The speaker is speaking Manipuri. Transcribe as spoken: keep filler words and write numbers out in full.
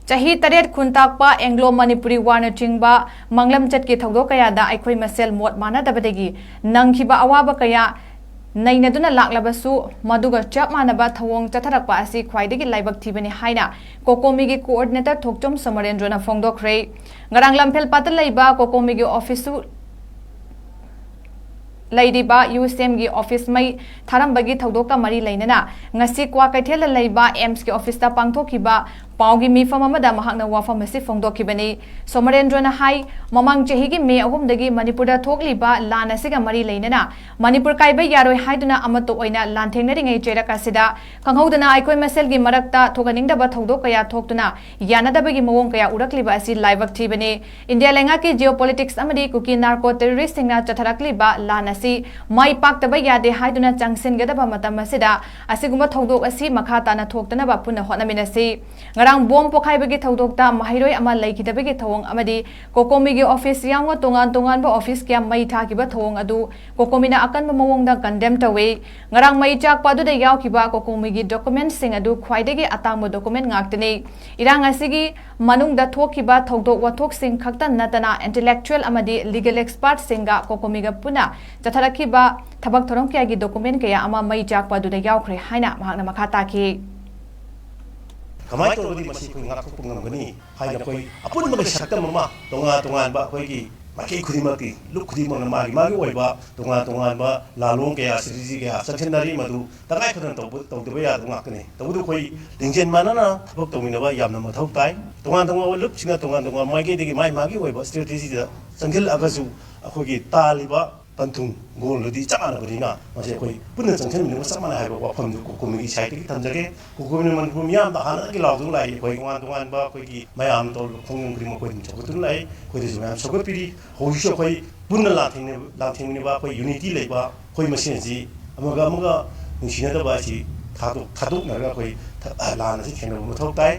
ꯆꯍꯤ ꯇꯔꯦꯠ ꯈꯨꯟꯇꯥꯛꯄ ꯑꯦꯡꯒ꯭ꯂꯣ ꯃꯅꯤꯄꯨꯔꯤ ꯋꯥꯔꯅꯆꯤꯡꯕ ꯃꯥꯡꯂꯝꯆꯠꯀꯤ ꯊꯧꯗꯣꯛ ꯀꯌꯥꯗ ꯑꯩꯈꯣꯏ ꯃꯁꯦꯜ ꯃꯣꯠ ꯃꯥꯟꯅꯗꯕꯗꯒꯤ ꯅꯪꯈꯤꯕ ꯑꯋꯥꯕ ꯀꯌꯥ ꯅꯩꯅꯗꯨꯅ ꯂꯥꯛꯂꯕꯁꯨ, ꯃꯗꯨꯒ ꯆꯞ ꯃꯥꯟꯅꯕ ꯊꯧꯑꯣꯡ ꯆꯠꯊꯔꯛꯄ ꯑꯁꯤ ꯈ꯭ꯋꯥꯏꯗꯒꯤ ꯂꯥꯏꯕꯛ ꯊꯤꯕꯅꯤ ꯍꯥꯏꯅ ꯀꯣꯀꯣꯃꯤꯒꯤ coordinator ꯊꯣꯛꯆꯣꯝ ꯁꯣꯃꯣꯔꯦꯟꯗ꯭ꯔꯣꯅ ꯐꯣꯡꯗꯣꯛꯈ꯭ꯔꯦ꯫ ꯉꯔꯥꯡ ꯂꯝꯐꯦꯜ ꯄꯥꯠꯇ ꯂꯩꯕ ꯀꯣꯀꯣꯃꯤꯒꯤ office ꯁꯨ ꯂꯩꯔꯤꯕ ꯌꯨ ꯁꯦꯝꯒꯤ office ꯃꯩ ꯊꯥꯔꯝꯕꯒꯤ ꯊꯧꯗꯣꯛꯀ ꯃꯔꯤ ꯂꯩꯅꯅ ꯉꯁꯤ ꯀ꯭ꯋꯥꯀꯩꯊꯦꯜꯗ ꯂꯩꯕ ꯑꯦꯝꯁꯀꯤ office ꯇ ꯄꯥꯡꯊꯣꯛꯈꯤꯕ ꯄꯥꯎꯒꯤ ꯃꯤꯐꯝ ꯑꯃꯗ ꯃꯍꯥꯛꯅ ꯋꯥꯐꯝ ꯑꯁꯤ ꯐꯣꯡꯗꯣꯛꯈꯤꯕꯅꯤ꯫ ꯁꯣꯃꯔꯦꯟꯗ꯭ꯔꯣꯅ ꯍꯥꯏ, ꯃꯃꯥꯡ ꯆꯍꯤꯒꯤ ꯃꯦ ꯑꯍꯨꯝꯗꯒꯤ ꯃꯅꯤꯄꯨꯔꯗ ꯊꯣꯛꯂꯤꯕ ꯂꯥꯟ ꯑꯁꯤꯒ ꯃꯔꯤ ꯂꯩꯅꯅ ꯃꯅꯤꯄꯨꯔ ꯀꯥꯏꯕ ꯌꯥꯔꯣꯏ ꯍꯥꯏꯗꯨꯅ ꯑꯃꯠꯇ ꯑꯣꯏꯅ ꯂꯥꯟꯊꯦꯡꯅꯔꯤꯉꯩ ꯆꯩꯔꯛ ꯑꯁꯤꯗ ꯈꯪꯍꯧꯗꯅ ꯑꯩꯈꯣꯏ ꯃꯁꯦꯜꯒꯤ ꯃꯔꯛꯇ ꯊꯣꯛꯍꯟꯅꯤꯡꯗꯕ ꯊꯧꯗꯣꯛ ꯀꯌꯥ ꯊꯣꯛꯇꯨꯅ ꯌꯥꯅꯗꯕꯒꯤ ꯃꯑꯣꯡ ꯀꯌꯥ ꯎꯔꯛꯂꯤꯕ ꯑꯁꯤ ꯂꯥꯏꯕꯛ ꯊꯤꯕꯅꯤ꯫ ꯏꯟꯗꯤꯌꯥ ꯂꯩꯉꯥꯛꯀꯤ geopolitics ꯑꯃꯗꯤ ꯀꯨꯀꯤ narco terrorist ꯁꯤꯡꯅ ꯆꯠꯊꯔꯛꯂꯤꯕ ꯂꯥꯟ ꯑꯁꯤ ꯃꯥꯏ ꯄꯥꯛꯇꯕ ꯌꯥꯗꯦ ꯍꯥꯏꯗꯨꯅ ꯆꯪꯁꯤꯟꯒꯗꯕ ꯃꯇꯝ ꯑꯁꯤꯗ ꯑꯁꯤꯒꯨꯝꯕ ꯊꯧꯗꯣꯛ ꯑꯁꯤ ꯃꯈꯥ ꯇꯥꯅ ꯊꯣꯛꯇꯅꯕ ꯄꯨꯟꯅ ꯍꯣꯠꯅꯃꯤꯟꯅꯁꯤ꯫ ꯉꯔꯥꯡ bomb ꯄꯣꯈꯥꯏꯕꯒꯤ ꯊꯧꯗꯣꯛꯇ ꯃꯍꯩꯔꯣꯏ ꯑꯃ ꯂꯩꯈꯤꯗꯕꯒꯤ ꯊꯧꯑꯣꯡ ꯑꯃꯗꯤ ꯀꯣꯀꯣꯃꯤꯒꯤ office ꯌꯥꯎꯅ ꯇꯣꯉꯥꯟ ꯇꯣꯉꯥꯟꯕ office ꯀꯌꯥ ꯃꯩ ꯊꯥꯈꯤꯕ ꯊꯧꯑꯣꯡ ꯑꯗꯨ ꯀꯣꯀꯣꯃꯤꯅ ꯑꯀꯟꯕ ꯃꯑꯣꯡꯗ condemn ꯇꯧꯏ꯫ ꯉꯔꯥꯡ ꯃꯩ ꯆꯥꯛꯄ ꯑꯗꯨꯗ ꯌꯥꯎꯈꯤꯕ ꯀꯣꯀꯣꯃꯤꯒꯤ document ꯁꯤꯡ ꯑꯗꯨ ꯈ꯭ꯋꯥꯏꯗꯒꯤ ꯑꯇꯥꯡꯕ document ꯉꯥꯛꯇꯅꯤ꯫ ꯏꯔꯥꯡ ꯑꯁꯤꯒꯤ ꯃꯅꯨꯡꯗ ꯊꯣꯛꯈꯤꯕ ꯊꯧꯗꯣꯛ ꯋꯥꯊꯣꯛꯁꯤꯡ ꯈꯛꯇ ꯅꯠꯇꯅ intellectual ꯑꯃꯗꯤ legal expert ꯁꯤꯡꯒ ꯀꯣꯀꯣꯃꯤꯒ ꯄꯨꯟꯅ ꯆꯠꯊꯔꯛꯈꯤꯕ ꯊꯕꯛ ꯊꯧꯔꯝ ꯀꯌꯥꯒꯤ document ꯀꯌꯥ ꯑꯃ ꯃꯩ ꯆꯥꯛꯄ ꯑꯗꯨꯗ ꯌꯥꯎꯈ꯭ꯔꯦ ꯍꯥꯏꯅ ꯃꯍꯥꯛꯅ ꯃꯈꯥ ꯇꯥꯈꯤ꯫ ꯀꯃꯥꯏꯅ ꯇꯧꯔꯒꯗꯤ ꯃꯁꯤ ꯑꯩꯈꯣꯏ ꯉꯥꯛꯊꯣꯛꯄ ꯉꯝꯒꯅꯤ ꯍꯥꯏꯅ ꯑꯩꯈꯣꯏ ꯑꯄꯨꯟꯕꯒꯤ ꯁꯛꯇꯝ ꯑꯃ ꯇꯣꯉꯥꯟ ꯇꯣꯉꯥꯟꯕ ꯑꯩꯈꯣꯏꯒꯤ ꯃꯥꯏꯀꯩ ꯈꯨꯗꯤꯡꯃꯛꯀꯤ ꯂꯨꯞ ꯈꯨꯗꯤꯡꯃꯛꯅ ꯃꯥꯒꯤ ꯃꯥꯒꯤ ꯑꯣꯏꯕ ꯇꯣꯉꯥꯟ ꯇꯣꯉꯥꯟꯕ ꯂꯥꯂꯣꯡ ꯀꯌꯥ, strategy ꯀꯌꯥ ꯆꯪꯁꯤꯟꯅꯔꯤ꯫ ꯃꯗꯨ ꯇꯉꯥꯏ ꯐꯗꯅ ꯇꯧꯕ, ꯇꯧꯗꯕ ꯌꯥꯗꯕ ꯉꯥꯛꯇꯅꯤ꯫ ꯇꯧꯕꯇꯕꯨ ꯑꯩꯈꯣꯏ ꯂꯤꯡꯖꯦꯜ ꯃꯥꯟꯅꯅ ꯊꯕꯛ ꯇꯧꯃꯤꯟꯅꯕ ꯌꯥꯝꯅ ꯃꯊꯧ ꯇꯥꯏ꯫ ꯇꯣꯉꯥꯟ ꯇꯣꯉꯥꯟꯕ ꯂꯨꯞꯁꯤꯡꯅ ꯇꯣꯉꯥꯟ ꯇꯣꯉꯥꯟꯕ ꯃꯥꯏꯀꯩꯗꯒꯤ ꯃꯥꯒꯤ ꯃꯥꯒꯤ ꯑꯣꯏꯕ strategy ꯗ ꯆꯪꯁꯤꯜꯂꯛꯑꯒꯁꯨ ꯑꯩꯈꯣꯏꯒꯤ ꯇꯥꯜꯂꯤꯕ ꯄꯟꯊꯨꯡ ꯒꯣꯜꯗꯨꯗꯤ ꯆꯞ ꯃꯥꯟꯅꯕꯅꯤꯅ ꯃꯁꯤ ꯑꯩꯈꯣꯏ ꯄꯨꯟꯅ ꯆꯪꯁꯤꯟꯃꯤꯟꯅꯕ ꯆꯞ ꯃꯥꯟꯅꯩ ꯍꯥꯏꯕ ꯋꯥꯐꯝꯗꯨ ꯀꯣꯀꯣꯃꯤꯒꯤ side ꯇꯒꯤ ꯊꯝꯖꯒꯦ꯫ ꯀꯣꯀꯣꯃꯤꯅ ꯃꯅꯤꯄꯨꯔ ꯃꯤꯌꯥꯝꯗ ꯍꯥꯟꯅꯗꯒꯤ ꯂꯥꯎꯗꯨꯅ ꯂꯥꯛꯏ꯫ ꯑꯩꯈꯣꯏ ꯇꯣꯉꯥꯟ ꯇꯣꯉꯥꯟꯕ ꯑꯩꯈꯣꯏꯒꯤ ꯃꯌꯥꯝ ꯇꯧꯔꯤꯕ ꯈꯣꯡꯖꯪ ꯈꯨꯗꯤꯡꯃꯛ ꯑꯩꯈꯣꯏ ꯑꯗꯨꯝ ꯆꯥꯎꯈꯠꯇꯨꯅ ꯂꯥꯛꯏ꯫ ꯑꯩꯈꯣꯏꯗꯁꯨ ꯃꯌꯥꯝ ꯁꯧꯒꯠꯄꯤꯔꯤ꯫ ꯍꯧꯖꯤꯛꯁꯨ ꯑꯩꯈꯣꯏ ꯄꯨꯟꯅ ꯂꯥꯟꯊꯦꯡꯅ-, ꯂꯥꯟꯊꯦꯡꯃꯤꯟꯅꯕ, ꯑꯩꯈꯣꯏ unity ꯂꯩꯕ, ꯑꯩꯈꯣꯏ ꯃꯁꯦꯟꯁꯤ ꯑꯃꯒ ꯑꯃꯒ ꯅꯨꯡꯁꯤꯅꯗꯕ ꯑꯁꯤ ꯊꯥꯗꯣꯛ-, ꯊꯥꯗꯣꯛꯅꯔꯒ ꯑꯩꯈꯣꯏ ꯊ-, ꯂꯥꯟ ꯑꯁꯤ ꯊꯦꯡꯅꯕ ꯃꯊꯧ ꯇꯥꯏ꯫